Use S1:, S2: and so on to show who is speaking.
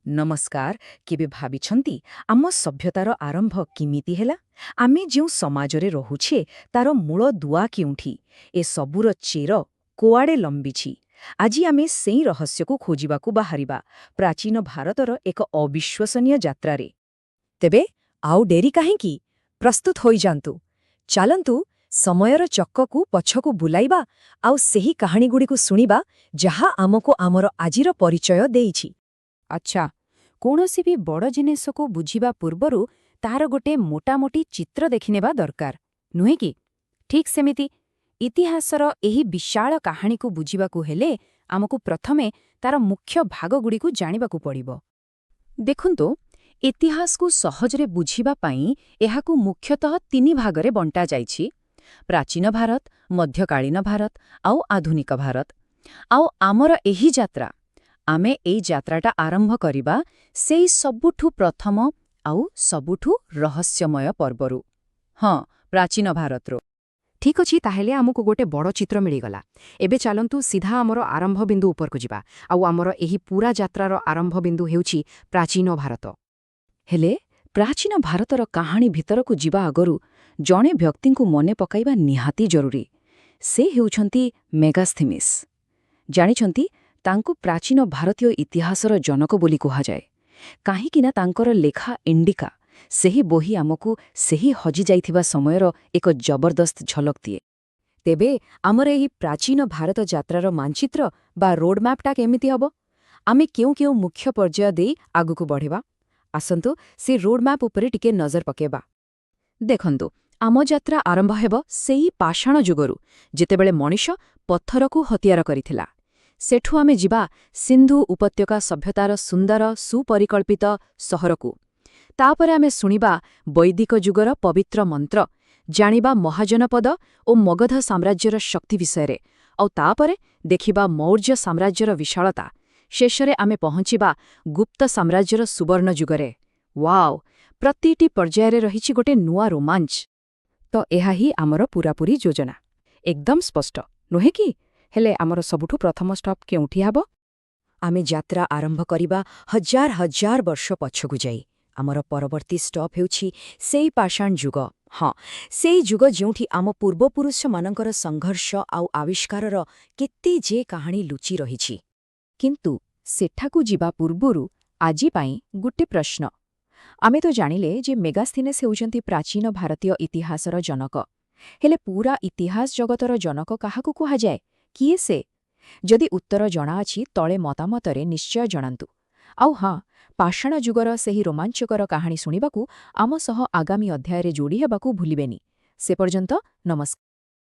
S1: ନମସ୍କାର। କେବେ ଭାବିଛନ୍ତି, ଆମ ସଭ୍ୟତାର ଆରମ୍ଭ କେମିତି ହେଲା? ଆମେ ଯେଉଁ ସମାଜରେ ରହୁଛେ, ତାର ମୂଳ ଦୁଆ କେଉଁଠି? ଏ ସବୁର ଚେର କୁଆଡ଼େ ଲମ୍ବିଛି? ଆଜି ଆମେ ସେଇ ରହସ୍ୟକୁ ଖୋଜିବାକୁ ବାହାରିବା, ପ୍ରାଚୀନ ଭାରତର ଏକ ଅବିଶ୍ୱସନୀୟ ଯାତ୍ରାରେ। ତେବେ ଆଉ ଡେରି କାହିଁକି? ପ୍ରସ୍ତୁତ ହୋଇଯାଆନ୍ତୁ। ଚାଲନ୍ତୁ, ସମୟର ଚକକୁ ପଛକୁ ବୁଲାଇବା ଆଉ ସେହି କାହାଣୀଗୁଡ଼ିକୁ ଶୁଣିବା, ଯାହା ଆମକୁ ଆମର ଆଜିର ପରିଚୟ ଦେଇଛି। ଆଚ୍ଛା, କୌଣସି ବି ବଡ଼ ଜିନିଷକୁ ବୁଝିବା ପୂର୍ବରୁ ତାର ଗୋଟେ ମୋଟାମୋଟି ଚିତ୍ର ଦେଖିନେବା ଦରକାର, ନୁହେଁ କି? ଠିକ୍ ସେମିତି ଇତିହାସର ଏହି ବିଶାଳ କାହାଣୀକୁ ବୁଝିବାକୁ ହେଲେ ଆମକୁ ପ୍ରଥମେ ତାର ମୁଖ୍ୟ ଭାଗଗୁଡ଼ିକୁ ଜାଣିବାକୁ ପଡ଼ିବ। ଦେଖନ୍ତୁ, ଇତିହାସକୁ ସହଜରେ ବୁଝିବା ପାଇଁ ଏହାକୁ ମୁଖ୍ୟତଃ ତିନି ଭାଗରେ ବଣ୍ଟାଯାଇଛି: ପ୍ରାଚୀନ ଭାରତ, ମଧ୍ୟକାଳୀନ ଭାରତ ଆଉ ଆଧୁନିକ ଭାରତ। ଆଉ ଆମର ଏହି ଯାତ୍ରା, ଆମେ ଏଇ ଯାତ୍ରାଟା ଆରମ୍ଭ କରିବା ସେଇ ସବୁଠୁ ପ୍ରଥମ ଆଉ ସବୁଠୁ ରହସ୍ୟମୟ ପର୍ବରୁ, ହଁ, ପ୍ରାଚୀନ ଭାରତରୁ। ଠିକ୍ ଅଛି, ତାହେଲେ ଆମକୁ ଗୋଟେ ବଡ଼ ଚିତ୍ର ମିଳିଗଲା। ଏବେ ଚାଲନ୍ତୁ, ସିଧା ଆମର ଆରମ୍ଭ ବିନ୍ଦୁ ଉପରକୁ ଯିବା। ଆଉ ଆମର ଏହି ପୂରା ଯାତ୍ରାର ଆରମ୍ଭ ବିନ୍ଦୁ ହେଉଛି ପ୍ରାଚୀନ ଭାରତ। ହେଲେ ପ୍ରାଚୀନ ଭାରତର କାହାଣୀ ଭିତରକୁ ଯିବା ଆଗରୁ ଜଣେ ବ୍ୟକ୍ତିଙ୍କୁ ମନେ ପକାଇବା ନିହାତି ଜରୁରୀ। ସେ ହେଉଛନ୍ତି ମେଗାସ୍ଥିମିସ୍। ଜାଣିଛନ୍ତି, ତାଙ୍କୁ ପ୍ରାଚୀନ ଭାରତୀୟ ଇତିହାସର ଜନକ ବୋଲି କୁହାଯାଏ। କାହିଁକିନା ତାଙ୍କର ଲେଖା ଇଣ୍ଡିକା, ସେହି ବହି ଆମକୁ ସେହି ହଜିଯାଇଥିବା ସମୟର ଏକ ଜବରଦସ୍ତ ଝଲକ ଦିଏ। ତେବେ ଆମର ଏହି ପ୍ରାଚୀନ ଭାରତ ଯାତ୍ରାର ମାନଚିତ୍ର ବା ରୋଡମ୍ୟାପ୍ଟା କେମିତି ହେବ? ଆମେ କେଉଁ କେଉଁ ମୁଖ୍ୟ ପର୍ଯ୍ୟାୟ ଦେଇ ଆଗକୁ ବଢ଼ିବା? ଆସନ୍ତୁ, ସେ ରୋଡମ୍ୟାପ୍ ଉପରେ ଟିକେ ନଜର ପକାଇବା। ଦେଖନ୍ତୁ, ଆମ ଯାତ୍ରା ଆରମ୍ଭ ହେବ ସେଇ ପାଷାଣ ଯୁଗରୁ, ଯେତେବେଳେ ମଣିଷ ପଥରକୁ ହତିଆର କରିଥିଲା। ସେଠୁ ଆମେ ଯିବା ସିନ୍ଧୁ ଉପତ୍ୟକା ସଭ୍ୟତାର ସୁନ୍ଦର ସୁପରିକଳ୍ପିତ ସହରକୁ। ତାପରେ ଆମେ ଶୁଣିବା ବୈଦିକ ଯୁଗର ପବିତ୍ର ମନ୍ତ୍ର, ଜାଣିବା ମହାଜନପଦ ଓ ମଗଧ ସାମ୍ରାଜ୍ୟର ଶକ୍ତି ବିଷୟରେ, ଆଉ ତାପରେ ଦେଖିବା ମୌର୍ଯ୍ୟ ସାମ୍ରାଜ୍ୟର ବିଶାଳତା। ଶେଷରେ ଆମେ ପହଞ୍ଚିବା ଗୁପ୍ତ ସାମ୍ରାଜ୍ୟର ସୁବର୍ଣ୍ଣ ଯୁଗରେ। ୱାଓ! ପ୍ରତିଟି ପର୍ଯ୍ୟାୟରେ ରହିଛି ଗୋଟେ ନୂଆ ରୋମାଞ୍ଚ। ତ ଏହା ହିଁ ଆମର ପୂରାପୂରି ଯୋଜନା। ଏକଦମ ସ୍ପଷ୍ଟ, ନୁହେଁ କି? ହେଲେ ଆମର ସବୁଠୁ ପ୍ରଥମ ଷ୍ଟପ୍ କେଉଁଠି ହେବ? ଆମେ ଯାତ୍ରା ଆରମ୍ଭ କରିବା ହଜାର ହଜାର ବର୍ଷ ପଛକୁ ଯାଇ। ଆମର ପରବର୍ତ୍ତୀ ଷ୍ଟପ୍ ହେଉଛି ସେଇ ପାଷାଣ ଯୁଗ। ହଁ, ସେଇ ଯୁଗ ଯେଉଁଠି ଆମ ପୂର୍ବପୁରୁଷମାନଙ୍କର ସଂଘର୍ଷ ଆଉ ଆବିଷ୍କାରର କେତେ ଯେ କାହାଣୀ ଲୁଚି ରହିଛି। କିନ୍ତୁ ସେଠାକୁ ଯିବା ପୂର୍ବରୁ ଆଜି ପାଇଁ ଗୋଟେ ପ୍ରଶ୍ନ। ଆମେ ତ ଜାଣିଲେ ଯେ ମେଗାସ୍ଥିନେସ୍ ହେଉଛନ୍ତି ପ୍ରାଚୀନ ଭାରତୀୟ ଇତିହାସର ଜନକ। ହେଲେ ପୂରା ଇତିହାସ ଜଗତର ଜନକ କାହାକୁ କୁହାଯାଏ? କିଏ ସେ? ଯଦି ଉତ୍ତର ଜଣାଅଛି, ତଳେ ମତାମତରେ ନିଶ୍ଚୟ ଜଣାନ୍ତୁ। ଆଉ ହଁ, ପାଷାଣ ଯୁଗର ସେହି ରୋମାଞ୍ଚକର କାହାଣୀ ଶୁଣିବାକୁ ଆମ ସହ ଆଗାମୀ ଅଧ୍ୟାୟରେ ଯୋଡ଼ି ହେବାକୁ ଭୁଲିବେନି। ସେ ପର୍ଯ୍ୟନ୍ତ ନମସ୍କାର।